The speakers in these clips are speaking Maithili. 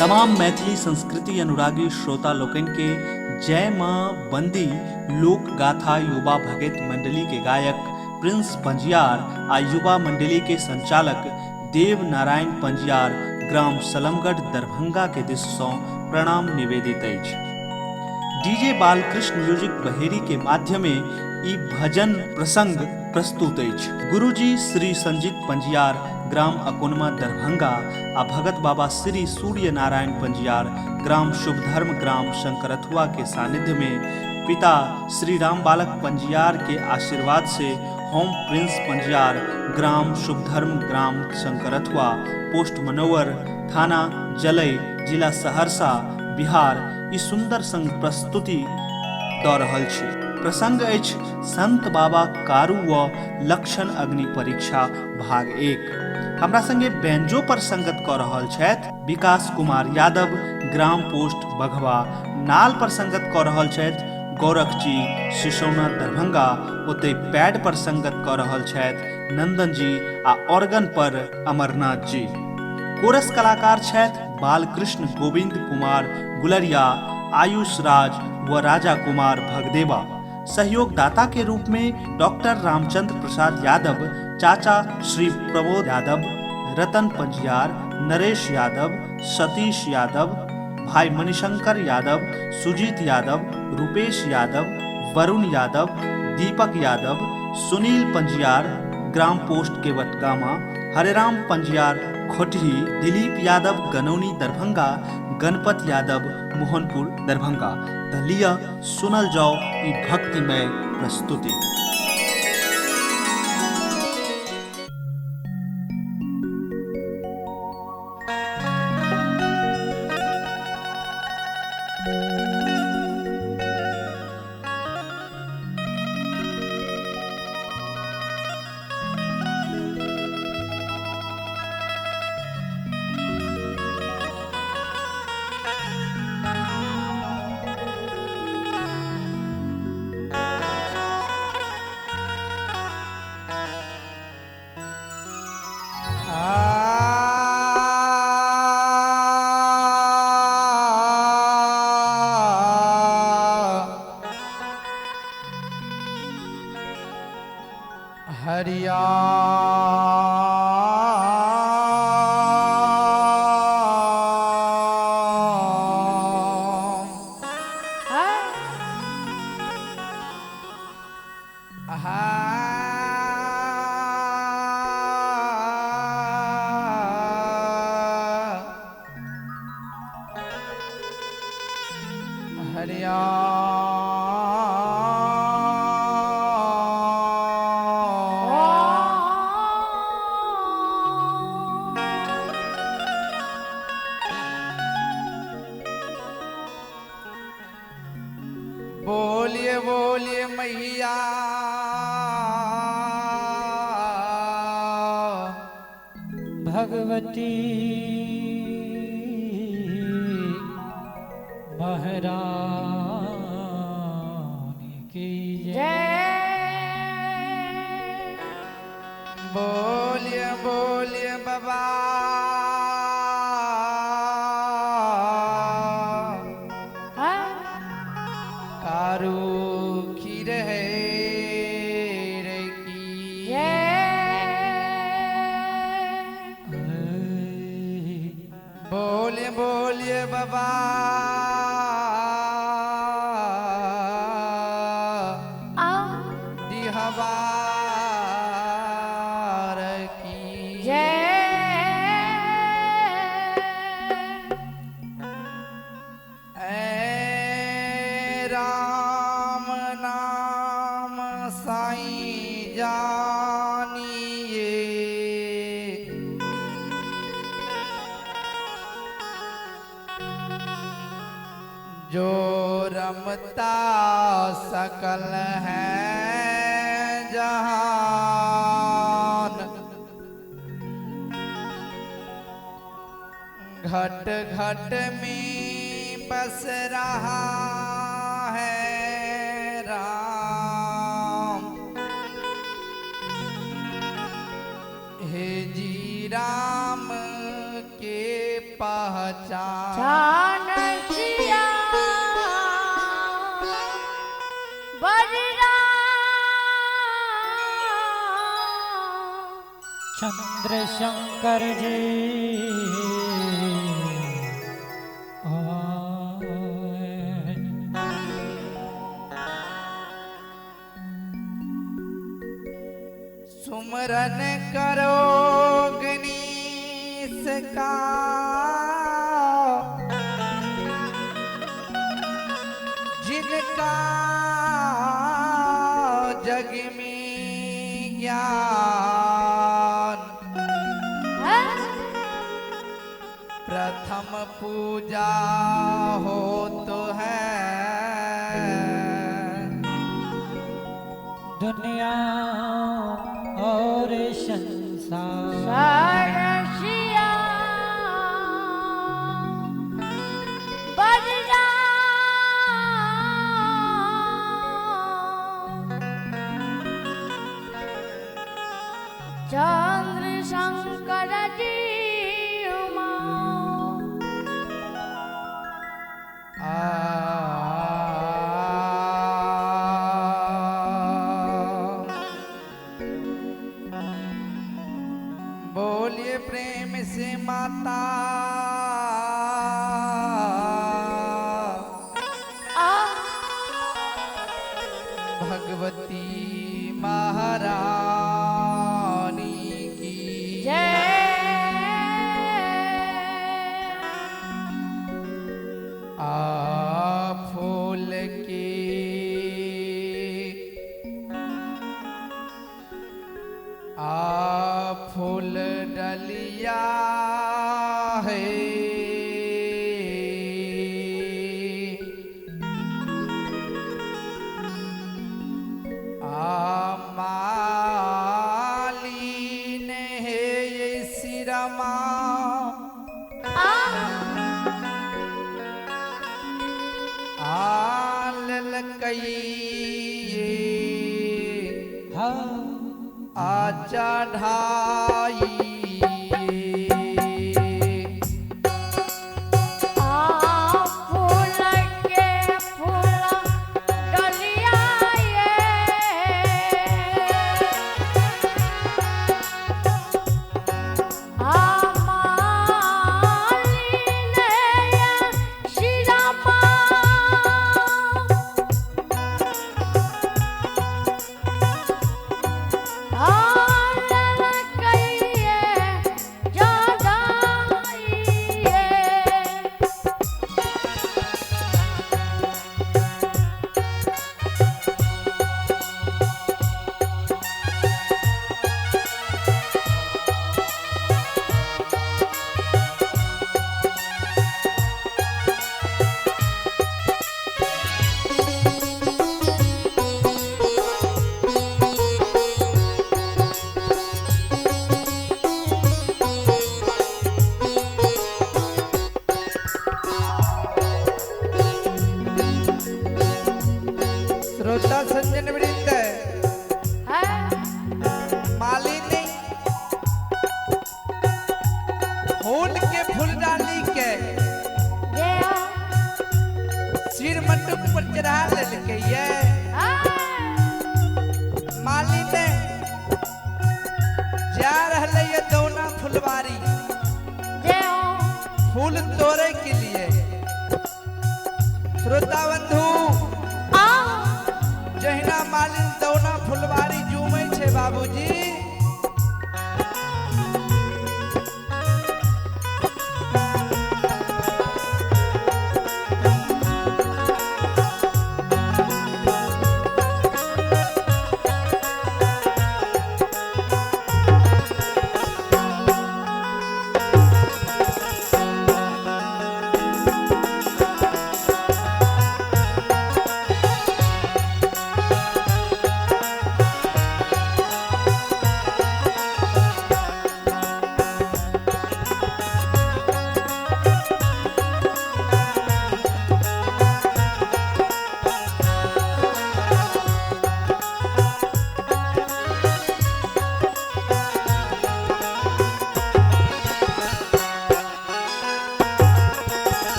तमाम मैथिली संस्कृति अनुरागी श्रोता लोकनि के जय माँ बंदी लोक गाथा युवा भगत मंडली के गायक प्रिंस पंजियार आ युवा मंडली के संचालक देव नारायण पंजियार ग्राम सलमगढ़ दरभंगा के दिस सँ प्रणाम निवेदित अछि। डीजे बालकृष्ण म्यूजिक बहेरी के माध्यमे ई भजन प्रसंग प्रस्तुत अछि। गुरुजी श्री संजीत पंजियार ग्राम अकोनमा दरभंगा आ भगत बाबा श्री सूर्य नारायण पंजियार ग्राम शुभधर्म ग्राम शंकरथुआ के सानिध्य में पिता श्री राम बालक पंजियार के आशीर्वाद से होम प्रिंस पंजियार ग्राम शुभधर्म ग्राम शंकरथुआ पोस्ट मनोवर थाना जलई जिला सहरसा बिहार ई सुंदर संग प्रस्तुति दऽ रहल छी। प्रसंग अछि संत बाबा कारू व लक्षण अग्नि परीक्षा भाग एक। हमरा संगे बैंजो पर संगत कऽ रहल छथि विकास कुमार यादव ग्राम पोस्ट बघवा, नाल पर संगत कऽ रहल छथि गौरख जी सिसौना दरभंगा, ओतहि पैड पर संगत कऽ रहल छथि नंदन जी आ ऑर्गन पर अमरनाथ जी। कोरस कलाकार छथि बालकृष्ण गोविंद कुमार गुलरिया, आयुष राज व राजा कुमार भगदेवा। सहयोगदाता के रूप में डॉक्टर रामचंद्र प्रसाद यादव, चाचा श्री प्रमोद यादव, रतन पंजियार, नरेश यादव, सतीश यादव, भाई मणिशंकर यादव, सुजीत यादव, रुपेश यादव, वरुण यादव, दीपक यादव, सुनील पंजियार, ग्राम पोस्ट केवटगामा, हरेराम पंजियार खोटही, दिलीप यादव गनौनी दरभंगा, गणपत यादव मोहनपुर दरभंगा। तऽ लिअ सुनल जाओ ई भक्तिमय प्रस्तुति। हरिया हरिया बोलिए बोलिए मैया भगवती महारानी की जय। बोलिए बोलिए बाबा कारू खीर है रे की। बोलिए बोलिए बाबा दिहवार की। ऐ राम नाम साईं जानिए, जो रमता सकल है जहान, घट घट में बस रहा है राम। हे जी राम के पहचानिए। चान सिया बजरा चंद्र शंकर जी आए। सुमरन करो गणेश का, जिनका जग में ज्ञान। प्रथम पूजा हो तो है दुनिया और संसार। सरसिया बजरा चंद्र शंकर जी उमा। आ बोलिए प्रेम से माता आ भगवती महारानी की जय। आ फूल की आ फूल डलिया है, आ माली ने है ये सिरमा आल लकई हाँ आ चढ़ाई। आ फूल के फूल डलिया ये आ माली ने शिरमा आल कइये जदाइये। श्रोता संजन वृंद, है मालिनी फूल के फूल डाली के जय सिर मंडप पर चढ़ा लेलकै ये। मालिनी जा रहलै ये दौना फुलवारी जय फूल तोड़े के लिए। श्रोता बंधु, आ जहिना मालिन दौना फुलवारी जुमै छै बाबूजी, आ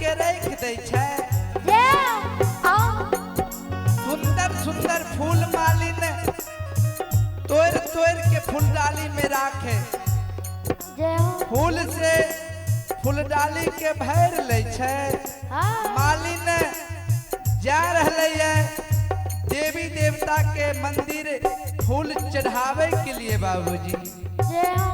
के रख दै छै। जय हो। सुंदर सुंदर फूल मालिन तोड़ तोड़ के फूलडाली में राखे। जय हो। फूल से फूलडाली के भर लै छै। हाँ। मालिन जा रहलै है देवी देवता के मंदिर फूल चढ़ावे के लिए बाबूजी। जय हो।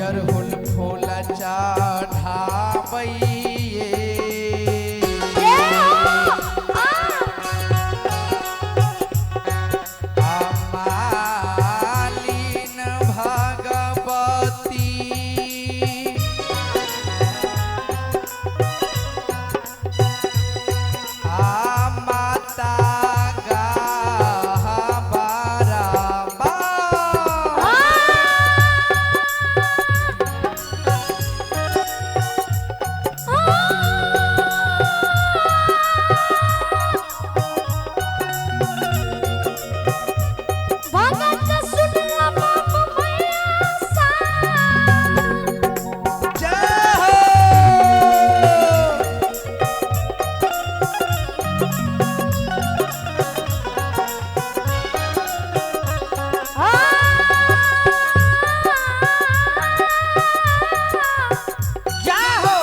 अरहुल फूल चढ़ाबैये। जय हो। मालिन भगवती आ माता गहबरा बा। भगत सुनला बाप मैया सा। जय हो। जय हो।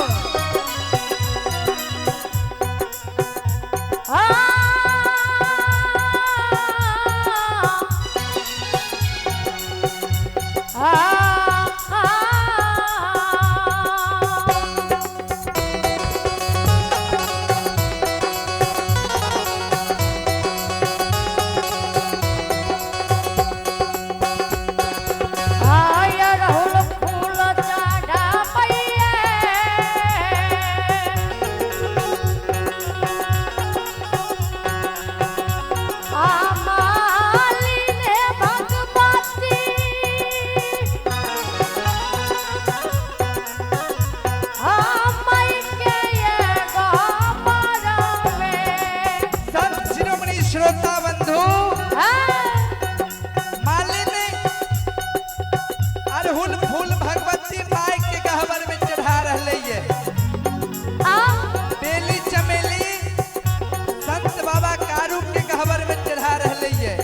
फूल चढ़ाबैये। मालिन भगवती के गबर में। संत शिरोमणि श्रोता बंधु, मालिन अरहुल फूल भगवती माई के गहबर में चढ़ा रहले ये। बेली चमेली संत बाबा कारू के गहबर में चढ़ा रहले ये।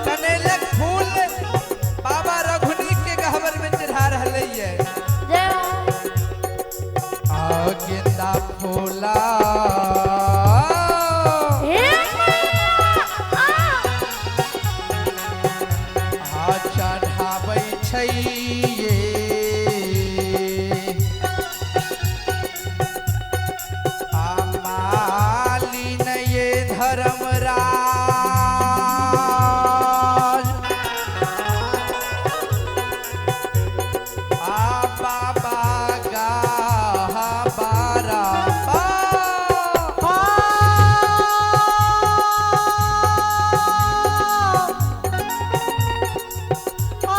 कनेलक फूल बाबा रघुनी के गहबर में चढ़ा रहले ये। आ गेंदा फूला आ चढ़ाबै छै ये। आ मालिन ये धर्मराज आ बाबा गहबरा बा। आ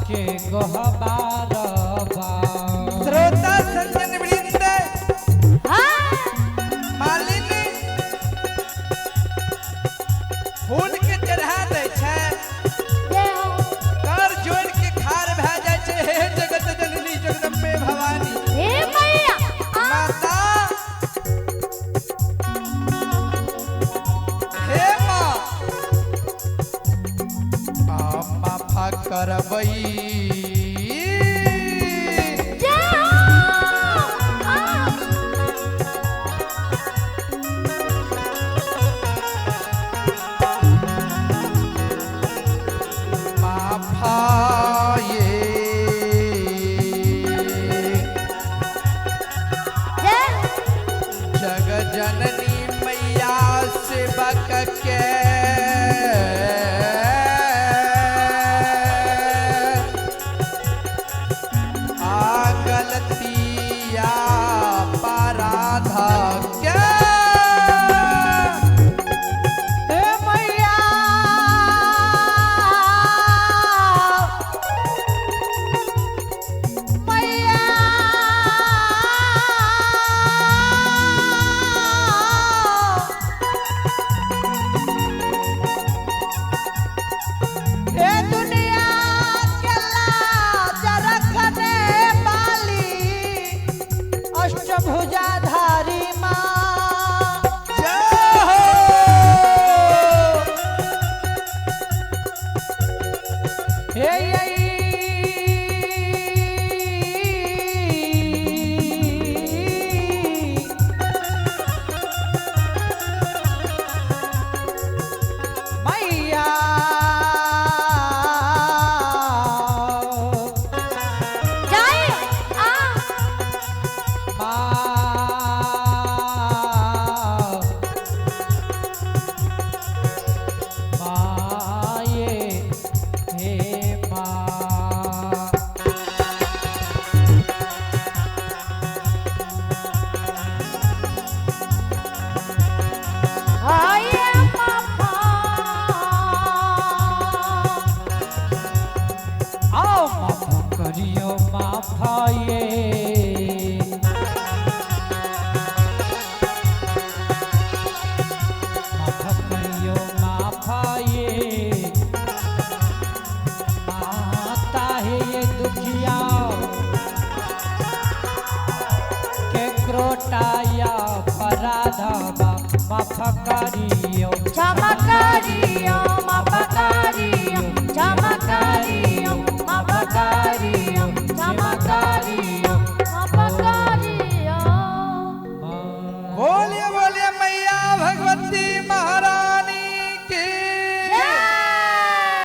के गहबार बा। श्रोता संजन वृंद मालिनी फूल के चढ़ा दै छै, कर जोड़ के खार भए जाइ छै। हे जगत जननी जगदम्बे भवानी हे मैया माता, हे माँ, माफा करबई। जय हो। माफा ये जय जग जननी मैया सेवक के आ गलतिया पराधा के। हे मैया मैया हे दुनिया के लाज रखने वाली अष्टभुजाधारी माँ। जय हो। हे मैया जय आ माँ माये हे माँ। हाय माफा आओ माफ करियो माफ ये माफ करियो माफ ये माता है ये दुखिया के क्रोटाया पराधवा माफ करियो क्षमा करियो।